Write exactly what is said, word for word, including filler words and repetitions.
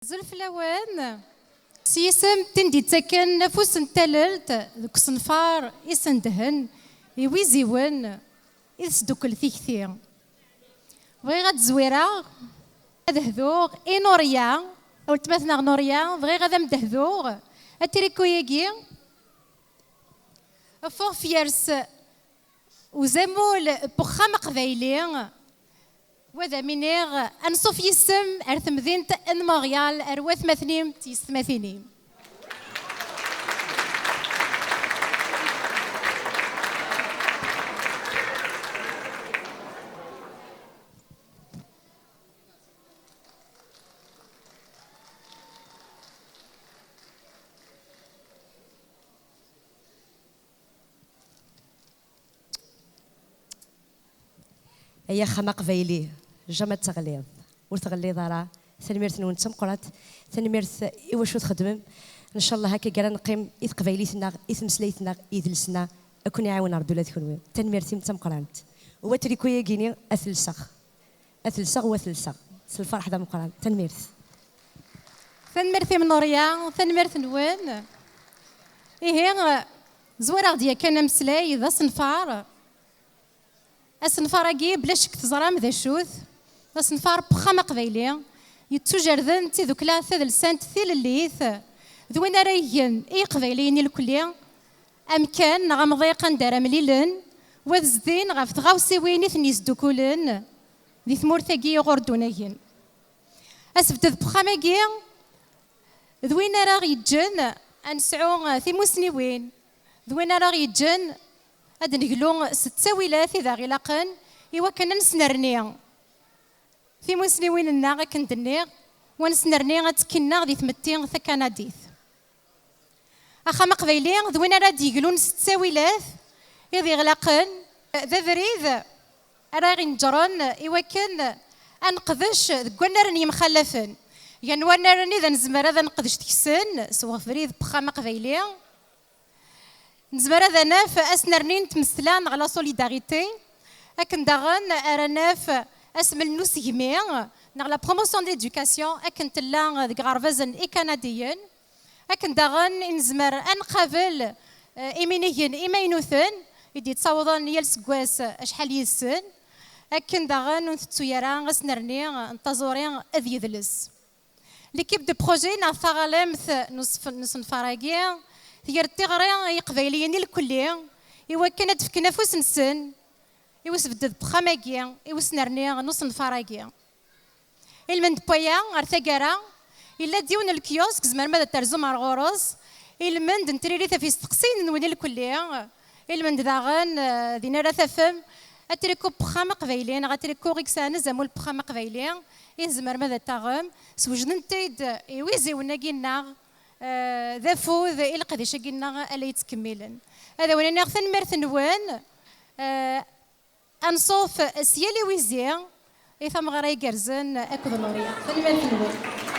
Azul fell-awen. S yisem tin d-yettaken afus n tallelt deg usenfar isendhen i wiziwen i tesdukkel tikti. Bɣiɣ ad d-zwireɣ, ad hduɣ i Nuṛya, weltma-tneɣ Nuṛya, bɣiɣ ad am-d-hduɣ atriku-agi, ffeɣ f yers uzamul n uxxam aqbayli, wa d am iniɣ anṣuf yis-m ar temdint n Montréal, ar watmaten-im d tyessetmatin-im. Ay axxam aqbayli, jamais ad teɣliḍ. Ur teɣliḍ ara. Tanemmirt-nwen d tameqqrant. Tanemmirt i wacu txeddmem. Ncallah akka ara neqqim i teqbaylit-nneɣ, i tmeslayt-nneɣ, i yidles-nneɣ. Ad ken-iɛawen Ṛebbi ula d kenwi. Tanemmirt-im d tameqqrant. U atriku-agi-ni ad t-lseɣ. Ad t-lseɣ u ad t-lseɣ. S lferḥ d ameqqran. Tanemmirt. Tanemmirt-im Nuṛya, tanemmirt-nwen. Ihi, zwareɣ-d yakan ameslay d asenfar. Asenfar-agi, bla ccek teẓram d acu-t. D asenfar n uxxam aqbayli, yettujerden d tidukkla tadelsant tilellit, d win ara igen i Yiqbayliyen ilkelli amkan neɣ amḍiq anda ara mlilen, u ad zdin ɣef tɣawsiwin i ten-yesdukkulen di tmurt-agi uɣur d-unagen. Asebded n uxxam-agi d win ara ɣ-yeǧǧen ad nesɛu timusniwin, d win ara ɣ-yeǧǧen ad neglu s ttawilat i d aɣ-ilaqen i wakken ad nesnerni timusniwin-nneɣ, akken d-nniɣ, u ad nesnerni attekki-nneɣ di tmetti takanadit. Axxam aqbayli d win ara d-yeglun s ttawilat i d-iɣlaqen, d abrid ara ɣ-ineǧren i wakken ad neqdec deg wannaren yemxallafen. Gan wannaren i d nezmer ad neqdec deg-sen s ubrid n uxxam aqbayli. Nezmer ad naf asnerni n tmesla neɣ la solidarité, akken daɣen ara naf asmel n usegmi neɣ la promotion de l'éducation, akken tella deg iɣerbazen ikanadiyen. Akken daɣen i nezmer ad nqabel, eh, iminigen imaynuten i d-yettawḍen yal seggas acḥal yid-sen. Akken daɣen ur ntettu ara asnerni n taẓuri d yidles. L'équipe de projet neɣ taɣalamt n usf-, n usenfar-agi tger-d tiɣri i Yiqbayliyen ilkelli i wakken ad d-fken afus-nsen i usebded n uxxam-agi, i usnerni n usenfar-agi. Ilmend n waya, ar taggara, yella-d yiwen n lkyusk, tzemrem ad terzum ar ɣur-s. Ilmend n tririt ɣef yisteqsiyen-nwen ilkelli. Ilmend daɣen, eh, din ara tafem atriku n uxxam aqbayli neɣ atriku i yesɛan azamul n uxxam aqbayli, i tzemrem ad taɣem. Swejden-t-id i wiziwen-agi-nneɣ, eh, d afud i leqdic-agi-nneɣ ala yettkemmilen. Ad awen-iniɣ tanemmirt-nwen. Eh, Anṣuf s yal iwizi i tameɣra igerrzen akked Nuṛya. Tanemmirt-nwen.